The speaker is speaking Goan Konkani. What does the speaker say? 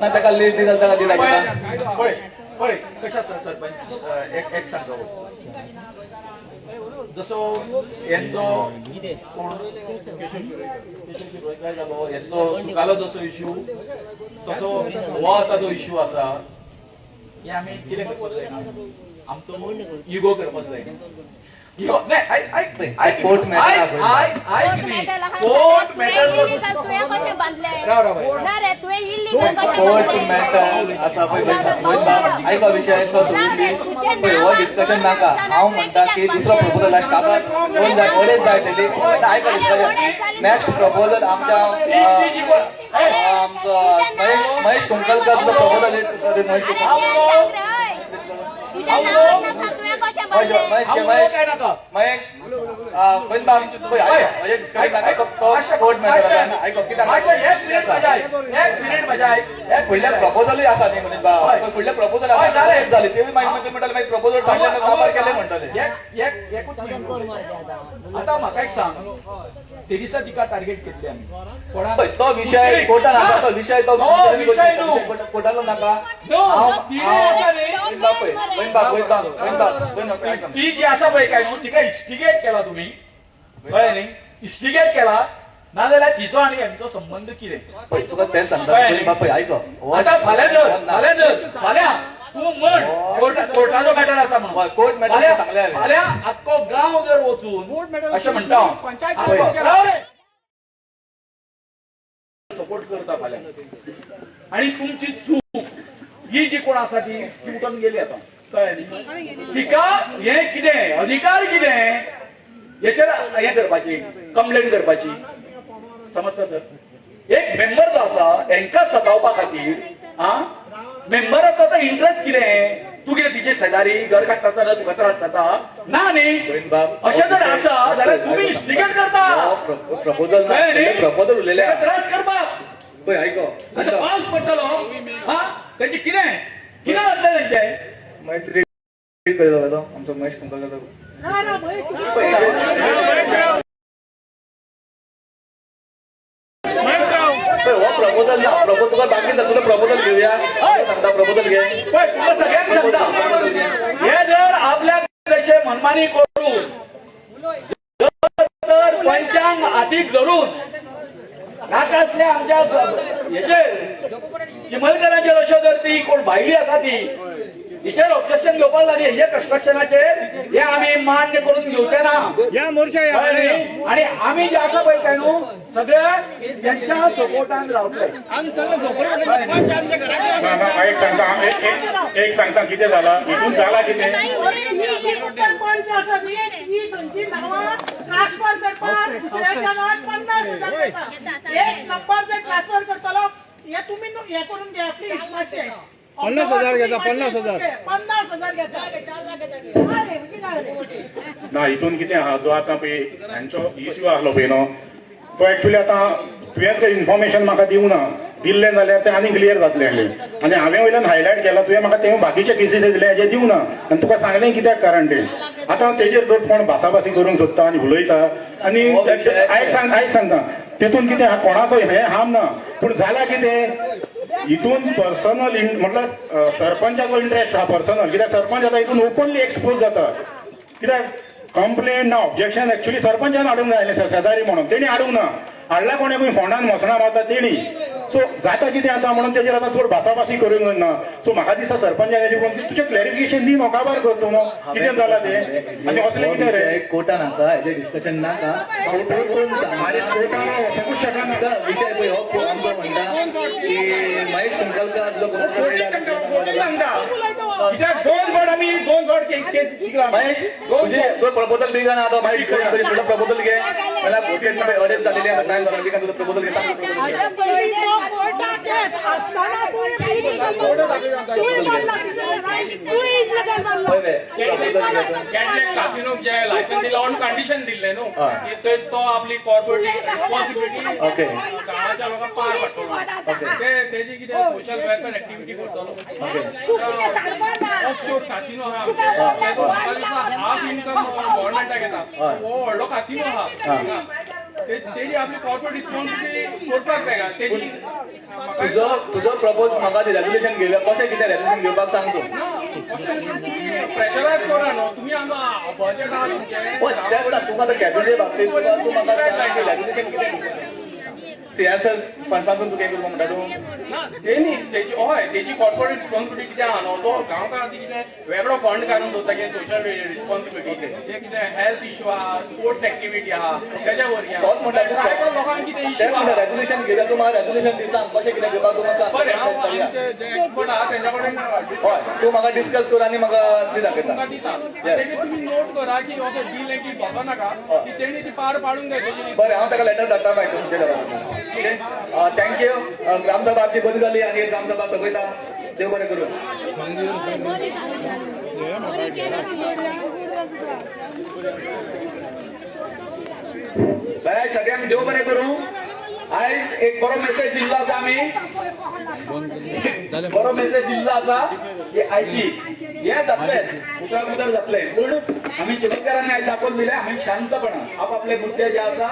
ना ताका लिस्ट दी जाल्यार ताका दी दाखयता. पळय पळय कशें आसा सरपंच, एक एक सांगता हो. जसो हेंचो कोण केशव शिरोडकर जालो, हेंचो सुकालो जसो इशू तसो हो आतां जो इशू आसा, हे आमी कितें करपाक जायना, आमचो इगो करपाक जायना. इगो नाही, ऐक ऐक ऐक. कोर्ट matter ऐक आहा. ऐक ऐक न्ही, कोर्ट कोर्ट मॅटर. इलिगल तुवें कशें बांदलें? राव, राव, राव. ना रे, तुवें इलिगल कशें कोर्ट बांदलें? मॅटर आसा पळय. गोविंदबाब, आयको, विशय तो सोडून दी. पळय, हो डिस्कशन नाका. हांव म्हणटा की दुसरो प्रपोजल स्टाफाक दोन जाय, अडेच जाय तेली. आतां आयको डिस्कशन. नेक्स्ट प्रपोजल आमच्या आमचो महेश महेश कुंकलकर, तुजो प्रपोजल. महेश अरे कुंकलकर. ते सांग रे, हय. तुज्या नांवान आसा, तुवें कशें महेश बांदलें? महेश हांव महेश काय नाका. महेश, गोविंदबाब, पळय, आयको, म्हजें डिस्कशन नाका. तो तो कोर्ट मॅटर आसा. आयको कित्याक मातशें एक मिनिट म्हज्या आयक, एक मिनिट म्हज्या आयक, एक फुडले मिनिट. प्रपोजलूय आसा न्ही गोविंदबाब? फुडले प्रपोजल आसा. हय, जालें. तेच जालें तेवूय मागीर तुमी म्हणटाले, मागीर प्रपोजल सांगले, काबार केले म्हणटले. एक एक एकूच मिनिट. आतां म्हाका एक सांग, ते दिसा तिका टार्गेट केल्ली आमी कोणाक? पळय, तो विशय कोर्टान आसा, तो विशय तो हो, विशय न्हू. कोर्टालो नाका. न्हू, हांव तिणें हांव आसा न्ही. गोविंदबाब पळय, गोविंदबाब, गोविंदबाब, गोविंदबाब, गोविंदबाब, आयक. ती जी आसा पळय काय न्हू, तिका इन्स्टिगेट केला तुमी, कळ्ळें न्ही? इन्स्टिगेट केला, नाजाल्यार तिचो आनी हेंचो संबंद कितें? पळय, तुका तेच सांगता. कळ्ळें न्ही? गोविंदबाब, पळय, आयको हो. आतां फाल्यां जर फाल्यां जर फाल्यां तूं म्हण कोर्टाचो मॅटर आसा म्हणून. हय, कोर्ट मॅटर फाल्यां सांगलें हांवें. फाल्यां आख्खो गांव जर वचून अशें म्हणटा हांव, राव रे, सपोर्ट करता फाल्यां. आणि तुमची चूक ही जी कोण आसा ती ती उठून गेली आतां, कळ्ळें न्ही? तिका हे कितें अधिकार कितें हेचेर हें करपाची, कंप्लेन करपाची, समजता सर? एक मेंबर जो आसा हेंकां सतावपा खातीर, आ मेंबराचो आतां इंट्रस्ट कितें? तूं कितें तिचे शेजारी घर काडटा आसतना तुका त्रास जाता ना न्ही? गोविंदबाब, अशें जर आसा जाल्यार तुमी इन्स्टिगेट करता. प्रपोजल ना. कळ्ळें न्ही? प्रपोजल उरलेले ताका त्रास करपाक. पळय, आयको. आतां पावस पडटलो हा, तेंचे कितें कितें जातलें तेंचें? महेश रीड करता तो आमचो महेश कुंकलकर. पळय, पळय, हो प्रपोजल ना, प्रपोजल तुका बाकी तुला प्रपोजल घेवया सांगता, प्रपोजल घे. पळय, तुका सगळ्यांक सांगता, हे जर आपल्याक तशे मनमानी करून जर तर पंचांग हातीक धरून नाका असले आमच्या हेचेर चिमलकरांचेर अश्यो जर ती कोण भायली आसा ती हिचेर ऑब्जेक्शन घेवपाक लागली, हे कन्स्ट्रक्शनाचेर हे आमी मान्य करून घेवचे ना. या मोर्चा या. कळ्ळें न्ही? आणि आमी जे आसा पळय काय न्हू, सगळे त्यांच्या सपोर्टान रावतले. ना, ना, एक सांगता हांव, एक एक एक सांगता, कितें जाला हितून, जाला कितें? पंच आसा न्ही, ती थंयची नांवां ट्रान्सफर करपाक दुसऱ्याच्या नांवार 50,000 घेता. एक नंबर जर ट्रान्सफर करतलो, हे तुमी न्हू, हे करून घ्या प्लीज मातशें. 50,000 घेता, 50,000. 50,000 घेता. ना रे, कितें रे? ना, हितून कितें आहा, जो आतां पळय हांचो इश्यू आहलो पळय न्हू, तो एक्चुली आतां तुवें इन्फॉर्मेशन म्हाका दिवना. दिल्लें जाल्यार तें आनी क्लियर जातलें आहलें. आनी हांवें वयल्यान हायलायट केलां, तुवें म्हाका तें बाकीचे केसीस दिले हेजें दिवना आनी तुका सांगलें कित्याक कारण तें. आतां तेजेर जर कोण भासाभासी करूंक सोदता आनी उलयता आनी हो विशय आयक, सांग, आयक, सांगता, तितून कितें आहा, कोणाचो हें हार्म ना, पूण जाला कितें, हितून पर्सनल म्हटल्यार सरपंचाचो इंट्रस्ट आहा पर्सनल. कित्याक सरपंच आतां हितून ओपनली एक्सपोज जाता. कित्याक कंप्लेन ना ऑब्जेक्शन एक्चुअली सरपंचान हाडूंक जाय आसलें शेजारी म्हणून, तेणी हाडूंक ना. हाडला कोणें फोंडान मसणा रावता तेणी. सो जाता कितें आतां, म्हणून तेजेर आतां चड भासाभासी करूंक ना. सो म्हाका दिसता सरपंचान हेजेर तुजें क्लॅरिफिकेशन दी न्हू, काबार कर तूं न्हू कितें जालां तें आनी असलें हो कितें रे. विशय कोर्टान आसा, हेजेर डिस्कशन नाका. कोण सांग. आरे, कोर्टान वचूंकूच शकना. तर विशय पळय, हो आमचो म्हणटा की महेश कुंकलकर जो सांगता कित्याक दोन फावट आमी, दोन फावट केस जिखला. महेश, तुझे तुझं प्रपोजल बी ना तो मागीर डिस्कशन करी. फुडलो प्रपोजल घे. मला स्टेटमेंट अडेच झालेली आहे, टाइम झाला. तुझं प्रपोजल घे, सांग प्रपोजल घे. अरे पयलीं तो कोर्टाक केस आसतना तुवें तुवें मारला, तुवें इल्लीगल मारला. पळय रे, प्रपोजल घे. कॅटलॅक कासिनोक जे लायसन्स दिला ऑन कंडिशन दिल्लें न्हू हय. की तो आपली कॉर्पोरेट रिस्पॉन्सिबिलिटी ओके. गांवाच्या लोकांक पार पाडटलो. ओके. ते तेजी कितें सोशल वेलफेअर एक्टिविटी करतलो. तूं कितें सांगपा? ऑफशोर कासिनो आहा आमचे, तो म्हाका दिसता हाफ इन्कम गव्हर्मेंटाक येता. हय. हो व्हडलो कासिनो आहा. तेजी आपली कॉर्पोरेट रिस्पॉन्सिबिलिटी करपाक जाय तेजी. तुजो तुजो प्रपोज म्हाका दी, रेजोल्युशन घेवया. कशें कितें रेजोल्युशन घेवपाक सांग तूं. प्रेशरायज करा न्हू तुमी, हांगा बजेट आहा तुमचें. हय, तें म्हणटा तुका आतां कॅबिनेट बाबतीत तुका तूं म्हाका सांग की रेजोल्युशन कितें, सीएसएस फंडांतून तुका हें करपाक म्हणटा तूं? ना, ते न्ही, तेजी हय तेजी कॉर्पोरेट रिस्पॉन्सिबिलिटी कितें आहा न्हू, तो गांवकार कितें वेगळो फंड काडून दवरता कितें सोशल रिस्पॉन्सिबिलिटी, जे कितें हेल्थ इशू आहा, स्पोर्ट्स एक्टिविटी आहा, तेज्या वरवीं. तोच म्हणटा तूं. ट्रायबल लोकांक कितें तें इशू म्हणटा आहा. रेजोल्युशन घेवया. तूं म्हाका रेजोल्युशन दी, सांग कशें कितें घेवपाक तूं म्हाका बरें, सांग. हांव करूया. आमचे जे एक्सपर्ट आहा तेंच्या कडेन हय, तूं म्हाका डिस्कस कर आनी म्हाका दी दाखयता. तुमकां दिता. तेजें तुमी नोट करा की ओके बिल की भोगो नाका की तेणी ती पार पाडूंक जाय तेजी. बरें, हांव ताका लेटर धाडटा मागीर तुमच्या ओके, thank you. ग्रामसभा आमची बरी जाली आनी एक ग्रामसभा सोंपयता. देव बरें करूं. बाय, सगळ्यांक देव बरें करूं. आयज एक बरो मेसेज दिल्लो आसा आमी, बरो मेसेज दिल्लो आसा की आयची हें जातलें, उतर उतर जातलें. पूण आमी चिखलकारांनी आयज दाखोवन दिलें, आमी शांतपणान आपापले मुद्दे जे आसा